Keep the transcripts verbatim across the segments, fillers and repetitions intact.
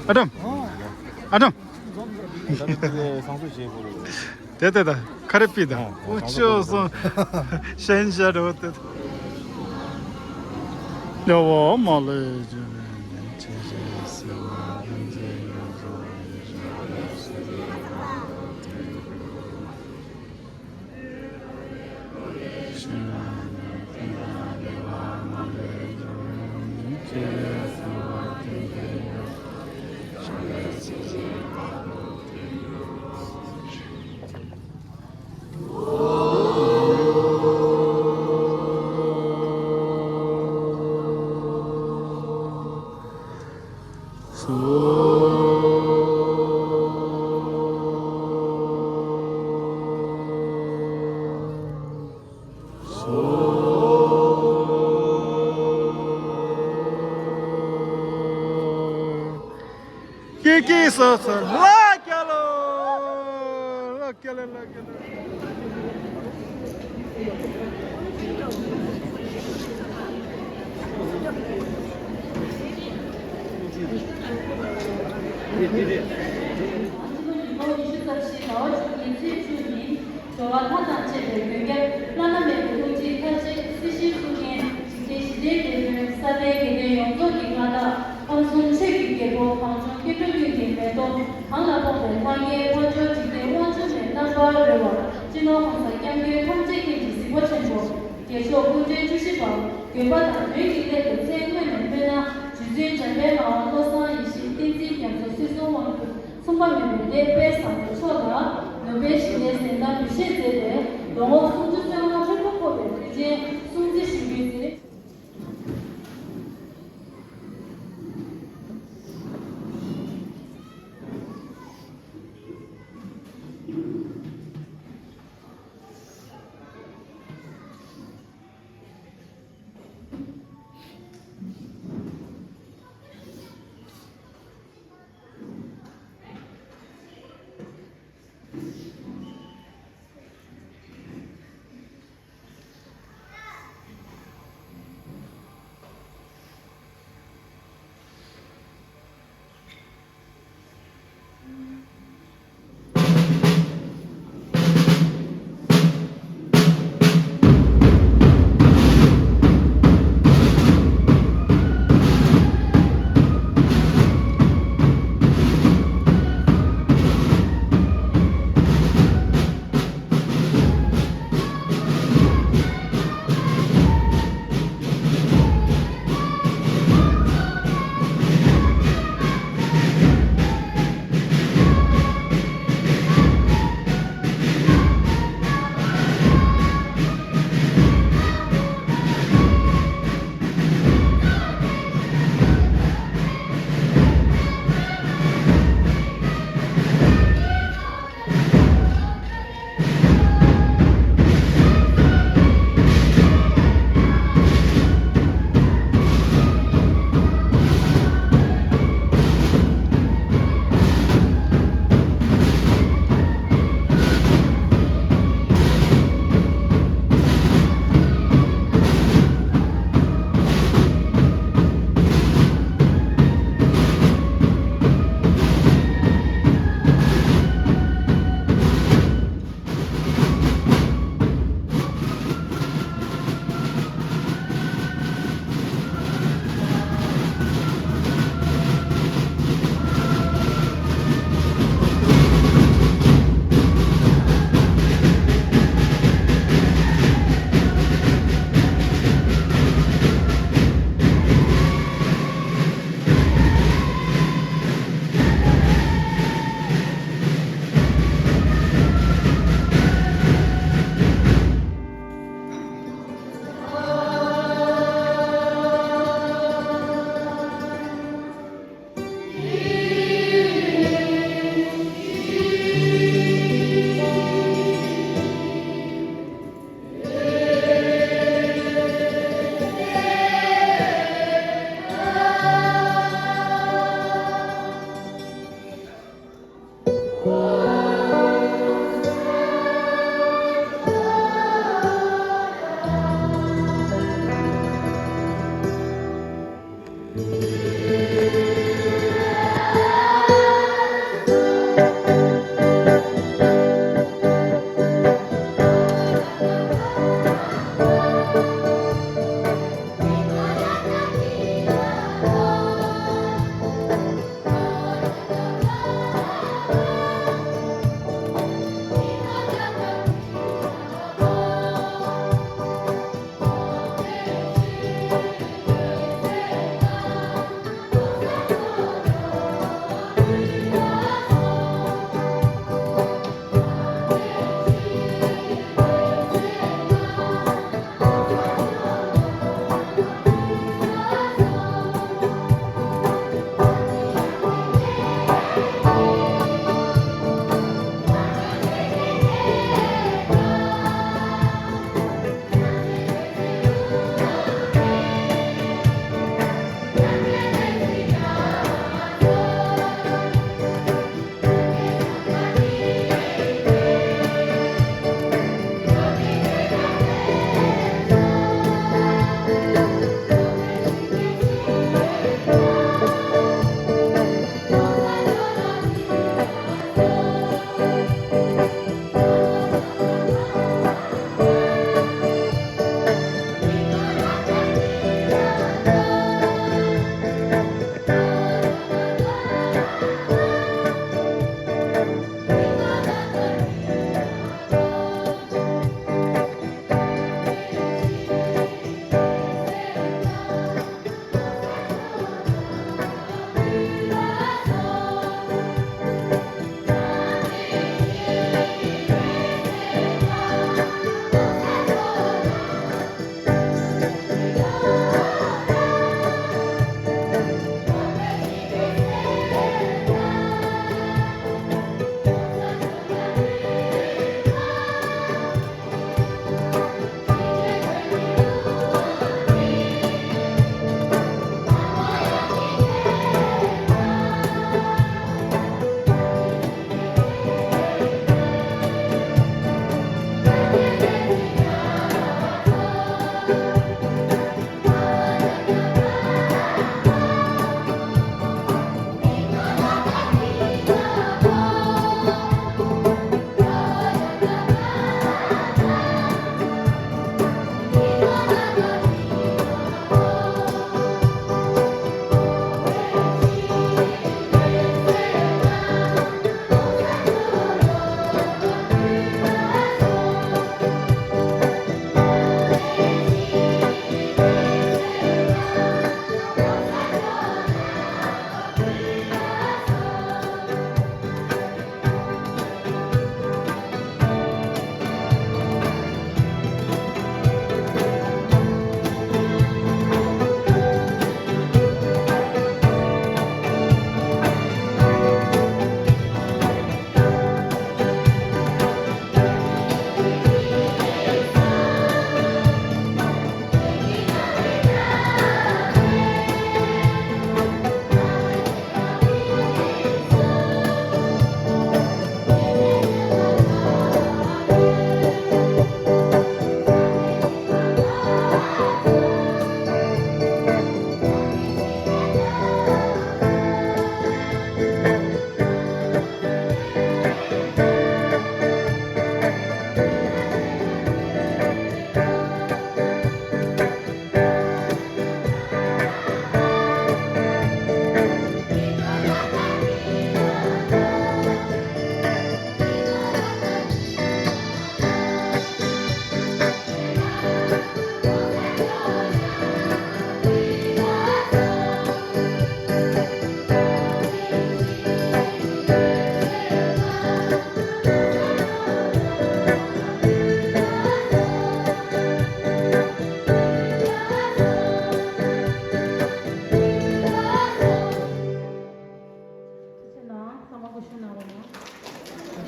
ཨ་དམ། ཨ་དམ། ད་ནི་དེ་བས་བསང་གསོལ་བྱེད་དགོས་རེད། དེ་དེ་ད་ཁ་རེ་པི་ད། ཨོ་ཨོ་ཆོ་སོང་། ཤན་ཤ་རོ་དེ། ཡ་བ་མ་ལེ་ཇུ་ལེ་ཇེ་ཇེ་སི་ཝ་ཇེ་ཇེ་ཡ་ཇོ་ཡ་ཇོ་ཡ་ཇོ། ཀི་ཀི་སོ་སོ་ལ་ཀྱ་ལོ། ལ་ཀྱ་ལོ་ལ་ཀྱ་ལོ། ཉི་ཤུ་རྩ་བཞི་ཟླ་བ་བཅུ་གཉིས་ཚེས་བཅུ་ཉིན། ཇོ་བོ་ལྷ་དང་བཅས་པའི་མགོན་སྐྱབས་བླ་ན་མེད་པའི་དབུ་ཁྲིད་མཐར་བྱེད་སྲི་ཞུའི་གཙུག་རྒྱན་འཇིག་རྟེན་ཞི་བདེའི་དཔལ་མགོན་ས་པཎ་དགེ་འདུན་ཡོངས་རྫོགས་ཀྱི་མངའ་བདག་ཁམས་གསུམ་ཆོས་ཀྱི་རྒྱལ་པོ་གངས་ལྗོངས་སྐྱེ་འགྲོ་ཀུན་གྱི་མེ་ཏོག་གང་ལ་ཕོག་པའི་ལྷ་རྒྱལ་འཕགས་མཆོག་འཇིག་རྟེན་དབང་ཕྱུག་ནས་རྣམ་པར་རོལ་བ་སྤྱི་ནོར་༸གོང་ས་༸སྐྱབས་མགོན་ཐམས་ཅད་མཁྱེན་ཅིང་གཟིགས་པ་ཆེན་པོ། རྒྱལ་མཆོག་སྐུ་ཕྲེང་བཅུ་བཞི་པ་དགོན་པ་དང་དོན་གྱི་སླད་དུ་མཚན་སྔོན་ནས་སྨོས་ན་རྗེ་བཙུན་འཇམ་དཔལ་ངག་དབང་བློ་བཟང་ཡེ་ཤེས་བསྟན་འཛིན་རྒྱ་མཚོ་སྲིད་གསུམ་དབང་བསྒྱུར་མཚུངས་པ་མེད་པའི་ལྷའི་དཔལ་བཟང་པོ་མཆོག་དང་ནུབ་པའི་ཞི་གནས་གཟེངས་རྟགས་འབུལ་བཞེས་མཛད་པའི་ལོ་ངོ་སུམ་ཅུ་སོ་ལྔ་ཧྲིལ་པོ་འཁོར་བའི་དུས་ཆེན་སྲུང་བརྩི་ཞུ་རྒྱུའི་མཛད་རིམ།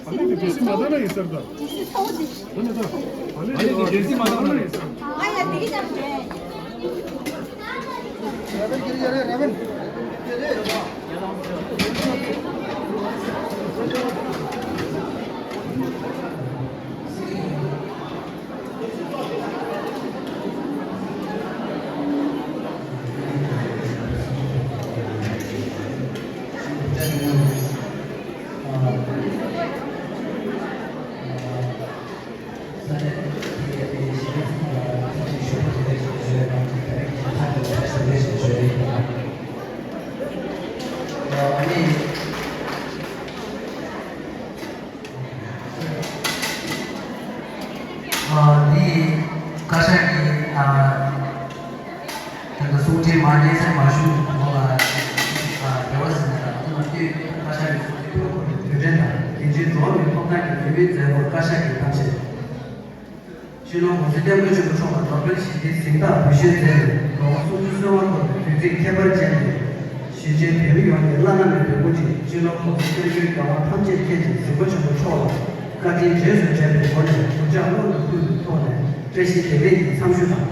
ཨ་ནི་དེ་གལ་སྲིད་མ་བཏང་ན་ཡིན་ས་རེད་ད། གལ་སྲིད་ཚ་བོ་དེ། ཨ་ནི་ད། ཨ་ནི་དེ་གལ་སྲིད་མ་བཏང་ན་ཡིན་ས་རེད། ཨ་ཡ་དེ་གི་ད་རེད། ཨ་ནི་བཀའ་ཤག་གིས་ཨ་ད་ལྟ་གསུང་འཕྲིན་མ་སྙན་སེང་མ་ཞུ་གོང་ལ་ཨ་འབྲེལ་བ་ཟིན་ན་ད་ང་ཚོ་ལ་ལྟོས། བཀའ་ཤག་གིས་གསུང་འཕྲིན་ཕུལ་དགོས་པའི་དུས་དྲན་དང་རྒྱལ་སྤྱིའི་འགྲོ་བ་མིའི་ཐོབ་ཐང་གི་འོས་མིའི་མཛད་སྒོར་བཀའ་ཤག་གི་གཏམ་བཤད། སྤྱི་ནོར་༸གོང་ས་༸སྐྱབས་མགོན་ཆེན་པོ་མཆོག་ལ་ནོ་བེལ་ཞི་བདེའི་གཟེངས་རྟགས་འབུལ་བཞེས་མཛད་པའི་ལོ་ངོ་སུམ་ཅུ་སོ་ལྔ་འཁོར་བའི་དུས་ཚིགས་ཁྱད་པར་ཅན་འདིར། གཞིས་བྱེས་བོད་མི་ཡོངས་ཀྱི་བླ་ན་མེད་པའི་དབུ་ཁྲིད་སྤྱི་ནོར་༸གོང་ས་༸སྐྱབས་མགོན་རྒྱལ་དབང་ཐམས་ཅད་མཁྱེན་ཅིང་གཟིགས་པ་ཆེན་པོ་མཆོག་ལ་བཀའ་དྲིན་རྗེས་སུ་དྲན་པའི་སྒོ་ནས་གུས་ཕྱག་སྔོན་དུ་ཕུལ་བའི་ཐོག་ནས་བཀྲ་ཤིས་བདེ་ལེགས་ཀྱི་འཚམས་ཞུ་དང་།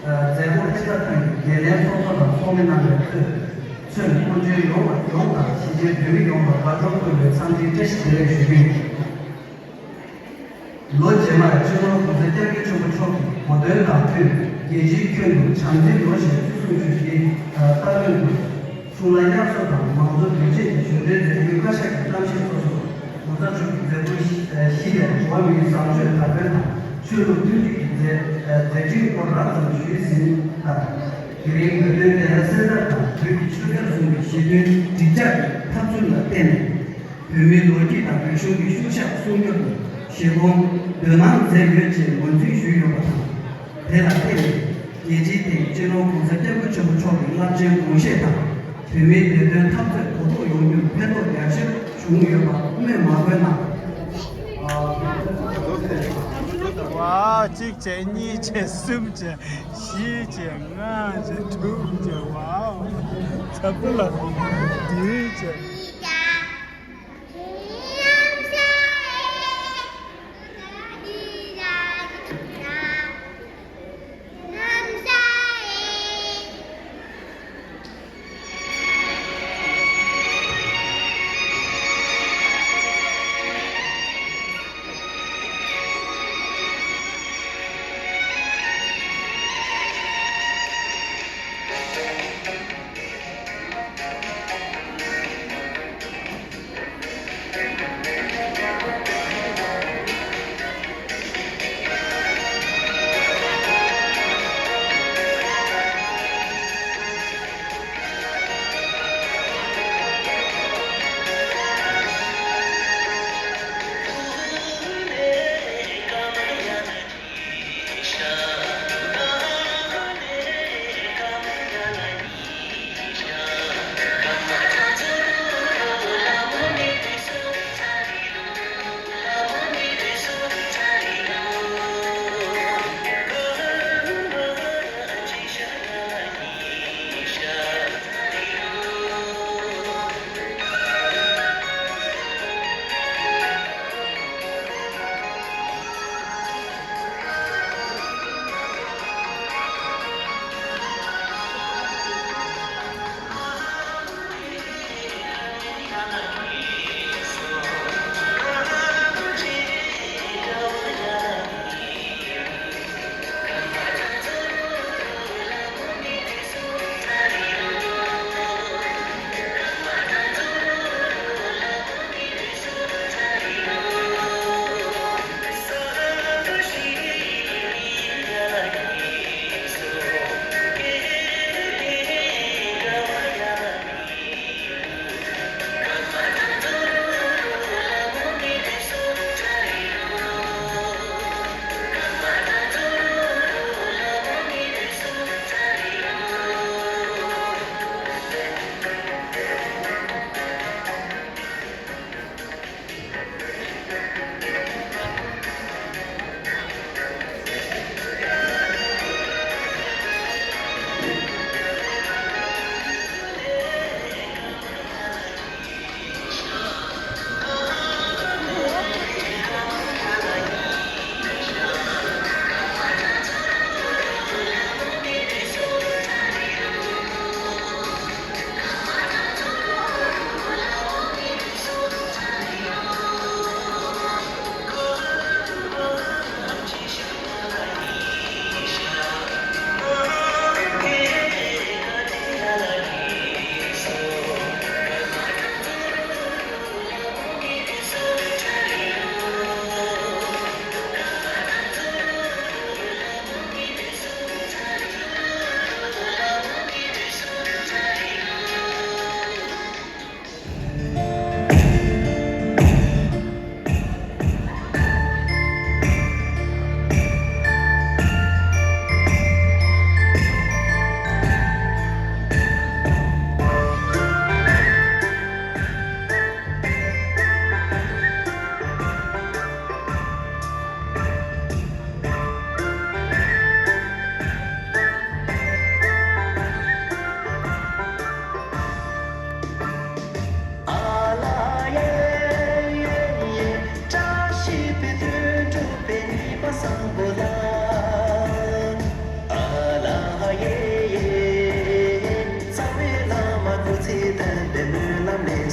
མཛད་སྒོ་ཕྱི་ཟླ་ཐང་གི་འགན་ལེན་ཚོགས་གཙོ་དང་ཚོགས་མི་རྣམ་པས་གཙོས་ཚོས་སྔོན་བྱོན་ཡོངས་ལ་ཡོངས་དང་གཞིས་བྱེས་བོད་མི་ཡོངས་ལ་དགའ་སྤྲོ་འཁོལ་བའི་འཚམས་འདྲིའི་བཀྲ་ཤིས་བདེ་ལེགས་ཞུ་རྒྱུ་ཡིན། ལོ་རྗེས་མར་སྤྱི་ནོར་༸གོང་ས་༸སྐྱབས་མགོན་ཆེན་པོ་མཆོག་གི་གོ་སྟོན་དང་མཐུན་རྒྱལ་སྤྱིའི་ཁྱོན་དུ་བྱམས་བརྩེའི་ལོ་ཞེས་བརྩི་སྲུང་ཞུ་རྒྱུའི་རྟགས་མཚོན་དུ་གཞུང་ལ་དབྱར་གསོལ་དང་མང་གཙོ་དོན་ཆེད་ཀྱི་གཞུང་འབྲེལ་མཛད་སྒོའི་བཀའ་ཤག་གི་གཏམ་བཤད་སོགས་སུ་ངོ་མཚར་ཆོས་ཀྱི་མཛད་སྒོ་བཞི་ལས་འགྲོ་བ་མིའི་བཟང་སྤྱོད་དར་སྤེལ་དང་ཆོས་ལུགས་མཐུན་སྒྲིལ་གྱི་མཛད་མཛད་འཕྲིན་སྐོར་རགས་ཙམ་ཞུས་ཟིན་ལ། དེ་རིང་བོད་དོན་བདེན་མཐའ་གསལ་ཐར་དང་བོད་ཀྱི་ཆོས་དར་གསུམ་གྱི་གཞི་རྟེན་འགྲིག་འཇགས་ཀྱི་འཐབ་རྩོད་ལ་བརྟེན་ནས། བོད་མིའི་ལོ་རྒྱུས་དང་བོད་གཞུང་གི་ཤུལ་བཞག་སྲུང་སྐྱོབ་ལ་བཞེད་དགོངས་འདོད་སྣང་མཛད་ཡོད་ཅེས་ངོས་འཛིན་ཞུས་ཡོད་པ་དང་། དེ་ལ་བརྟེན་ནས་རྒྱལ་སྤྱིའི་སྟེང་སྤྱི་ནོར་༸གོང་ས་༸སྐྱབས་མགོན་ཆེན་པོ་མཆོག་གི་རླབས་ཆེན་དགོངས་བཞེད་དང་བོད་མིའི་བདེ་དོན་འཐབ་རྩོད་གོ་རྟོགས་ཡོང་རྒྱུར་ཕན་ཐོགས་ཡག་ཤོས་བྱུང་ཡོད་པ་སྨོས་མ་དགོས་ན། ཝའོ། གཅིག་བྱས། གཉིས་བྱས། གསུམ་བྱས། བཞི་བྱས། ལྔ་བྱས། དྲུག་བྱས། ཝའོ། ཚ་པོ་ལ་བདུན་བྱས།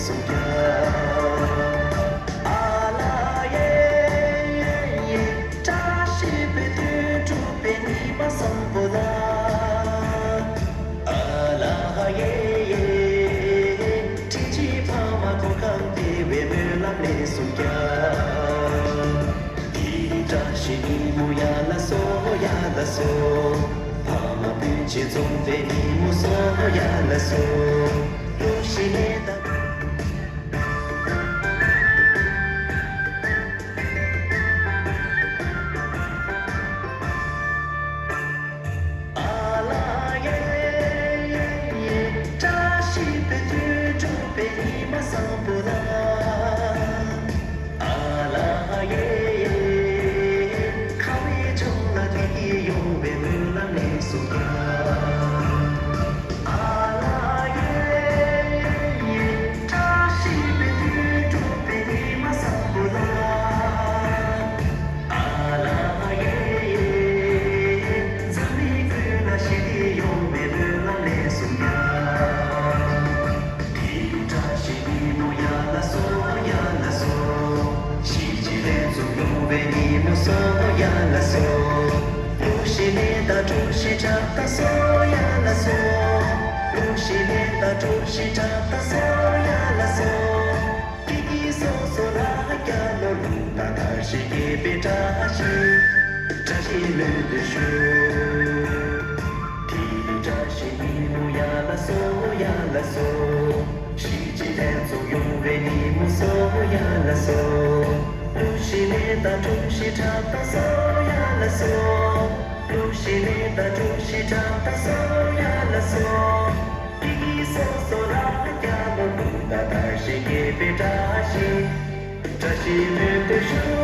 སུ་ཡ། ཨ་ལ་ཡེ་ཡེ་ཡེ། བཀྲ་ཤིས་པའི་དུས་འགྲུབ་པའི་ཉི་མ་བཟང་པོ་ལ། ཨ་ལ་ཡེ་ཡེ། ཁྲིད་ཀྱི་ཕ་མ་སྐུ་ཁམས་བདེ་བའི་སྨོན་ལམ་ལེགས་སུ་རྒྱག། དེ་རིང་བཀྲ་ཤིས་ཉིན་མོ་ཡ་ལ་སོ་ཡ་ལ་སོ། ཕ་མ་སྤུན་མཆེད་འཛོམས་པའི་ཉིན་མོ་སོ་ཡ་ལ་སོ། གླུ་གཞས་ལེན་དང་། ཨ་ལ་ཡེ་ཡེ། བཀྲ་ཤིས་པའི་དུས་འགྲུབ་པའི་ཉི་མ་བཟང་པོ་ལ། ཨ་ལ་ཡེ་ཡེ། ཁ་བའི་ལྗོངས་ལ་བདེ་སྐྱིད་ཡོང་བའི་སྨོན་ལམ་ལེགས་སུ་རྒྱག། ཨ་ལ་ཡེ་ཡེ། བཀྲ་ཤིས་པའི་དུས་འགྲུབ་པའི་ཉི་མ་བཟང་པོ་ལ། ཨ་ལ་ཡེ་ཡེ། འཛམ་གླིང་ཀུན་ལ་ཞི་བདེ་ཡོང་བའི་སྨོན་ལམ་ལེགས་སུ་རྒྱག། དེ་རིང་བཀྲ་ཤིས་ཉིན་མོ་ཡ་ལ་སོ་ཡ་ལ་སོ། གཞིས་བྱེས་ལྷན་འཛོམས་ཡོང་བའི་ཉིན་མོ་སོ་ཡ་ལ་སོ། གླུ་གཞས་ལེན་དང་གྲོ་ཞིབ་འཁྲབ་དང་སོ་ཡ་ལ་སོ། གླུ་གཞས་ལེན་དང་གྲོ་ཞིབ་འཁྲབ་དང་སོ་ཡ་ལ་སོ། སྐྱིད་སྐྱིད་སོ་སོ་ལ་སྐྱ་ལོ་ལུང་དང་དར་ཞིང་རྒྱས་པའི་བཀྲ་ཤིས། བཀྲ་ཤིས་སྨོན་འདུན་ཞུ། དེ་རིང་བཀྲ་ཤིས་ཉིན་མོ་ཡ་ལ་སོ་ཡ་ལ་སོ། གཞིས་བྱེས་ལྷན་འཛོམས་ཡོང་བའི་ཉིན་མོ་སོ་ཡ་ལ་སོ། གླུ་གཞས་ལེན་དང་གྲོ་ཞིབ་འཁྲབ་དང་སོ་ཡ་ལ་སོ། གླུ་གཞས་ལེན་དང་གྲོ་ཞིབ་འཁྲབ་དང་སོ་ཡ་ལ་སོ། སྐྱིད་སྐྱིད་སོ་སོ་ལ་སྐྱ་ལོ་ལུང་དང་དར་ཞིང་རྒྱས་པའི་བཀྲ་ཤིས། བཀྲ་ཤིས་སྨོན་འདུན་ཞུ།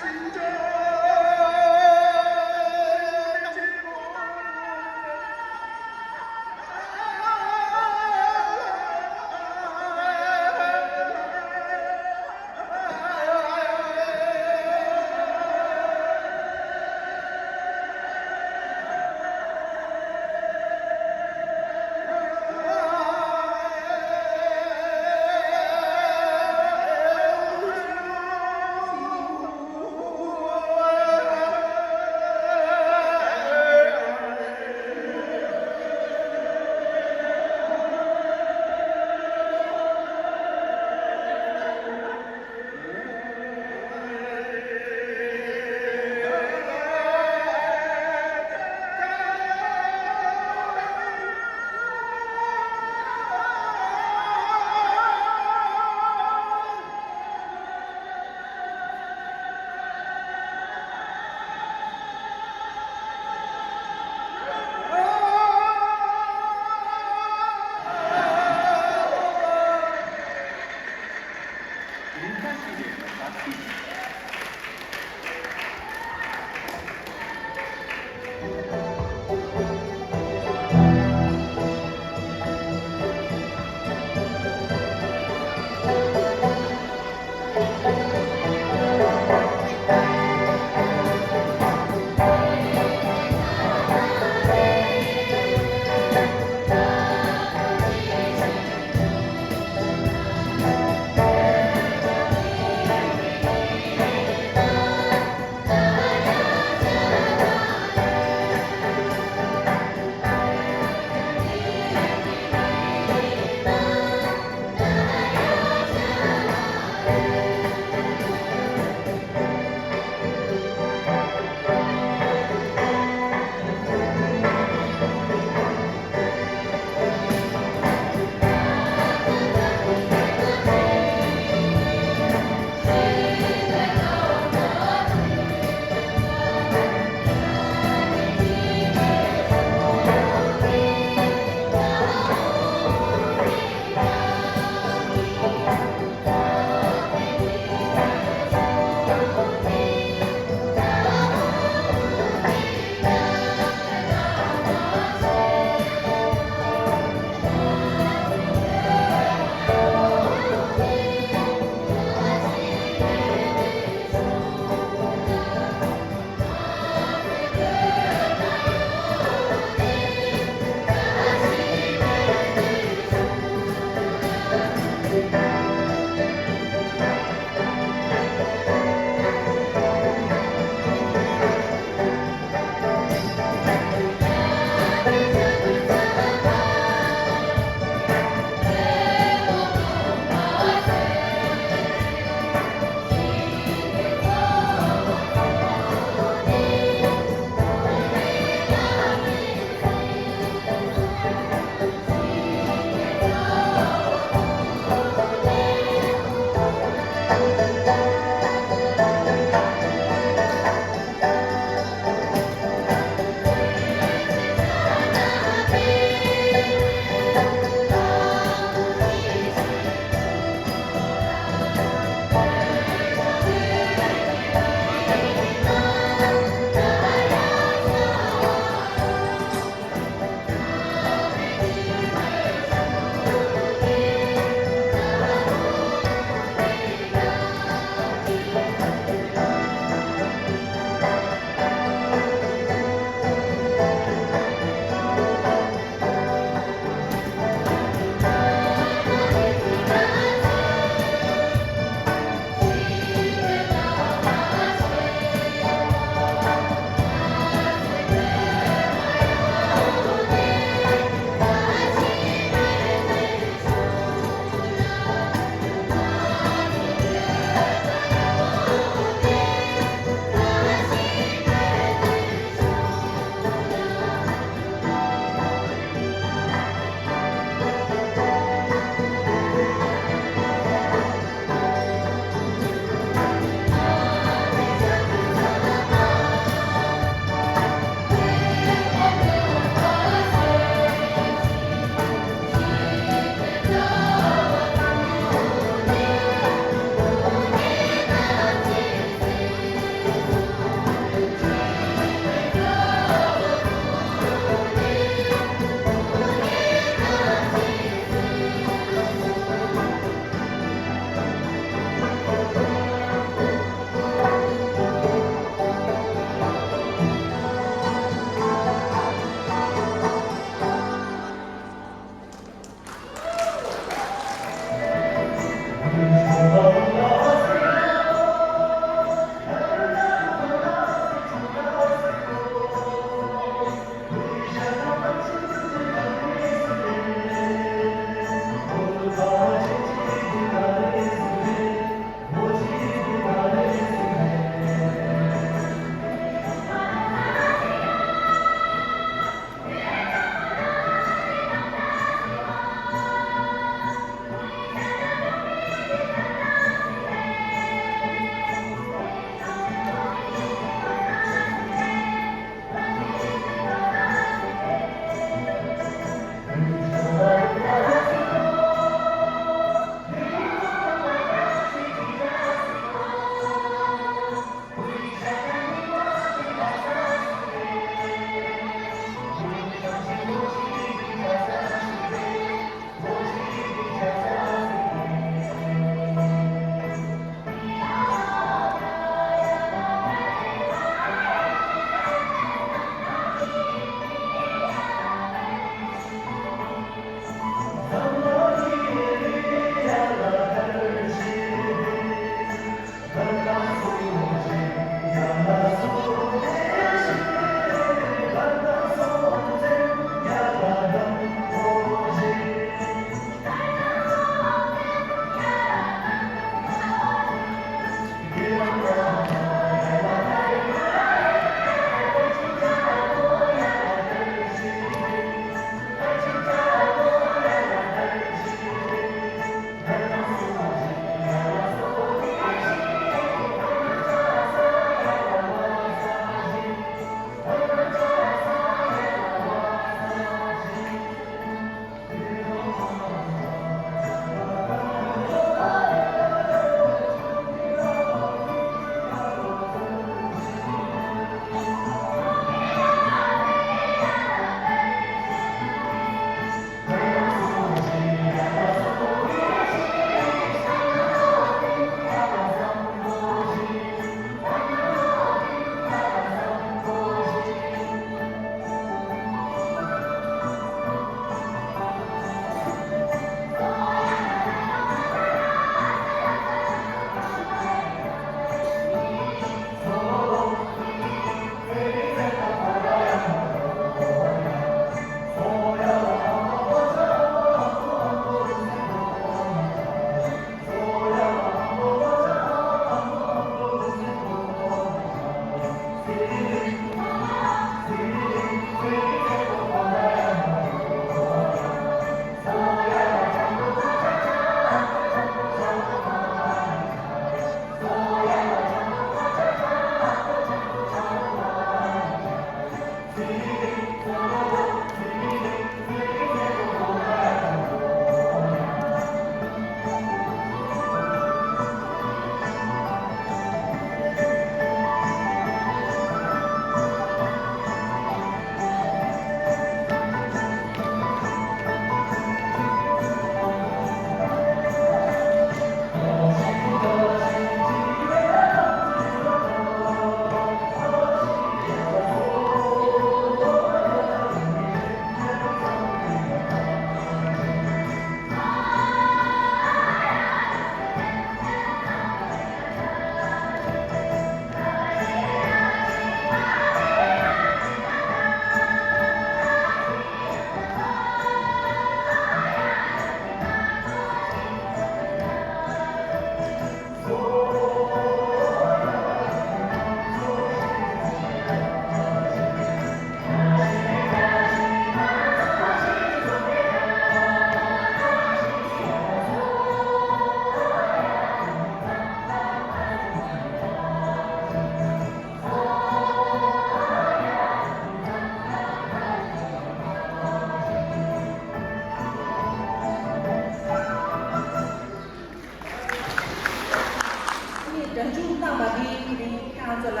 ཨ་ནི་སྒྲ་འཇུག་བཏང་བ་འདི་དེ་རིང་ཁྱེད་རང་ཚོ་ལ་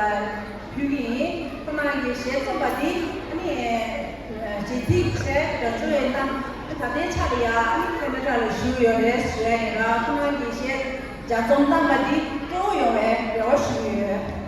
ཕུལ་གྱི་ཡིན། ཁོང་རྣམ་གྱིས་གཞས་རྩོམ་པ་འདི་ཨ་ནི་གཞས་ཚིག་བྱས་སྒྲ་འཇུག་ཡང་གནང་། ད་ལྟའི་ཆ་ལ་ཡང་ཨ་ནི་ཁེ་ན་ཌ་ལ་བཞུགས་ཡོད་རེད་ཟེར་ཡ་ཡིན་ར། ཁོང་རྣམ་གྱིས་གཞས་ལྗགས་རྩོམ་བཏང་བ་འདི་སྤྲོ་བོ་ཡོང་བའི་རེ་བ་ཞུ་གི་ཡོད།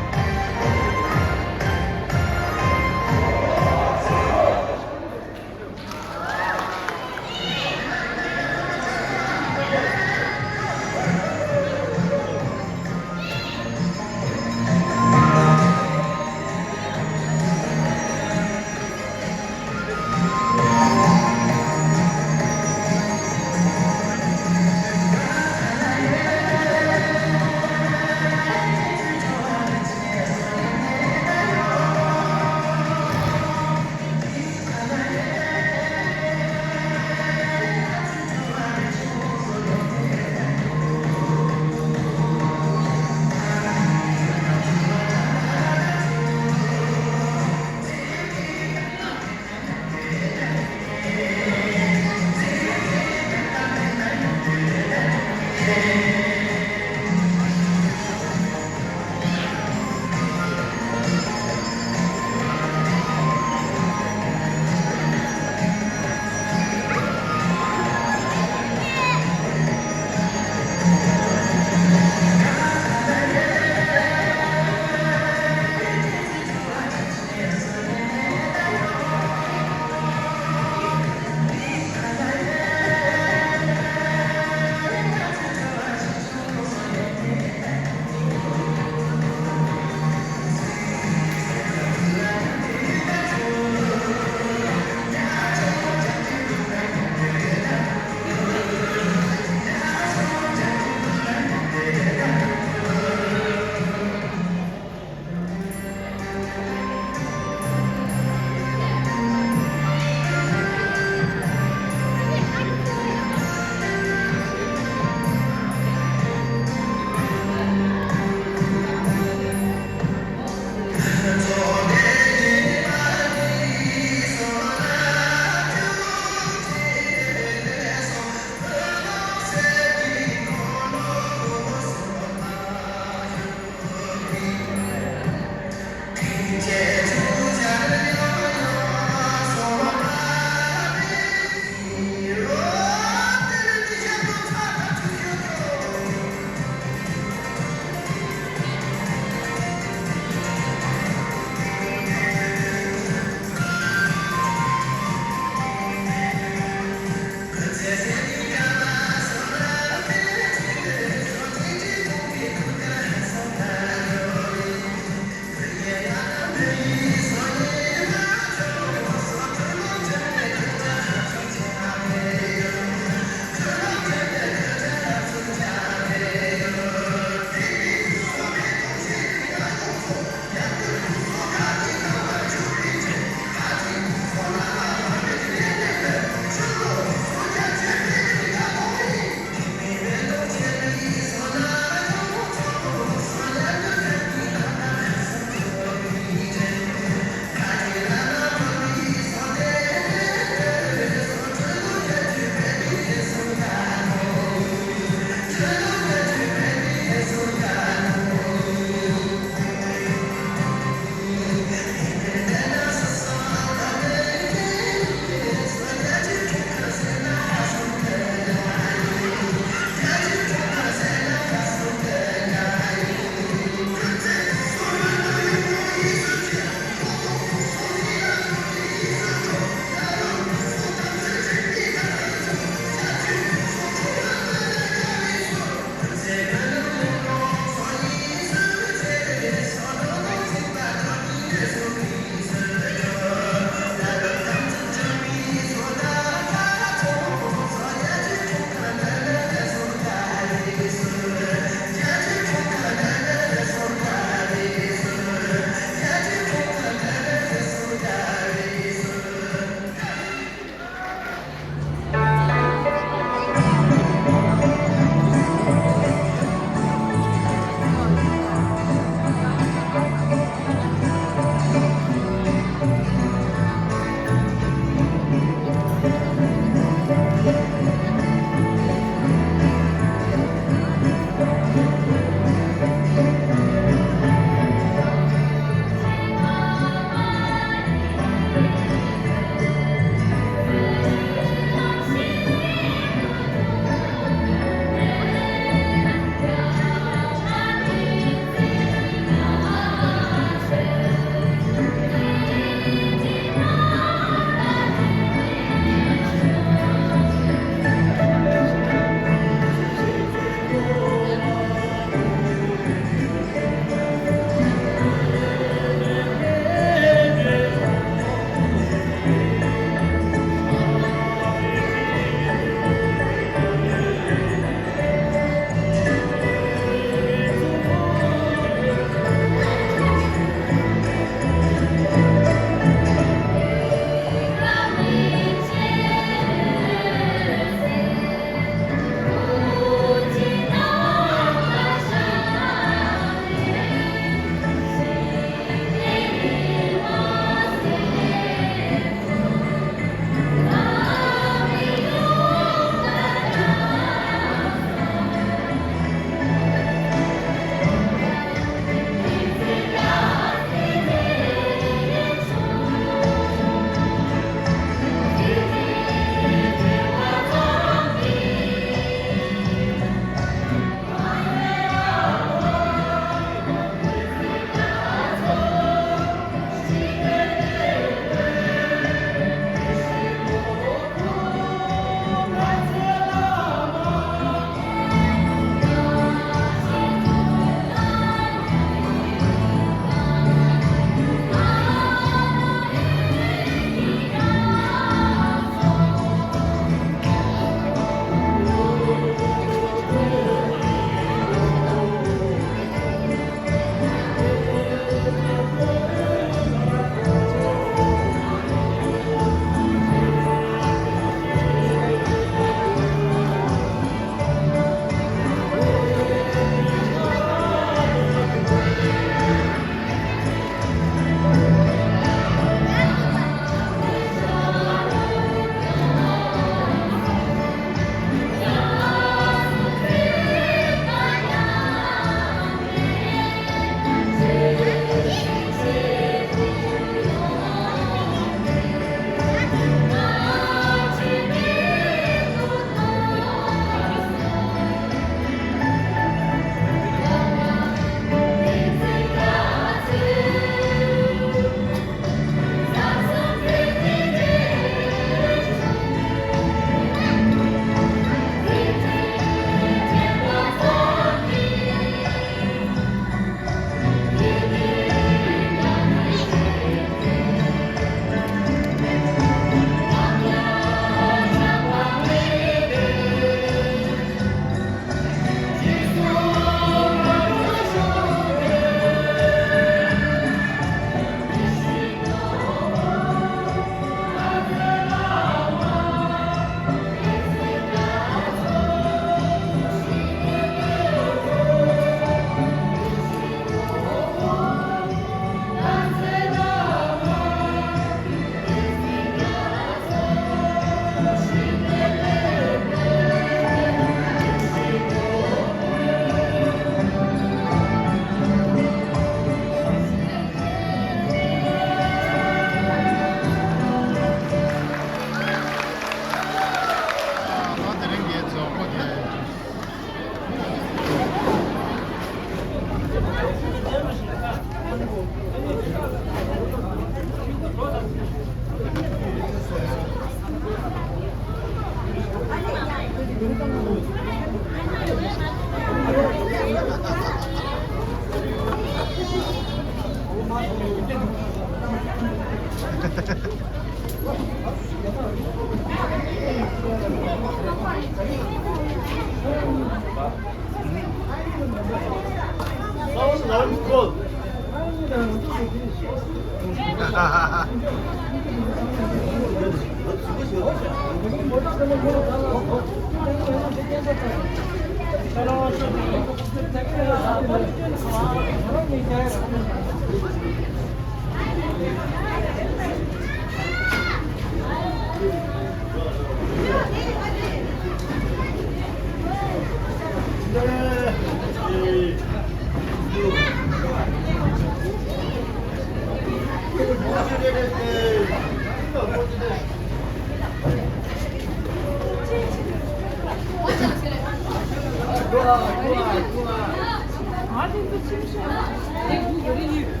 ཨ་དེ་ཚོ་ཆེ་ཤོས།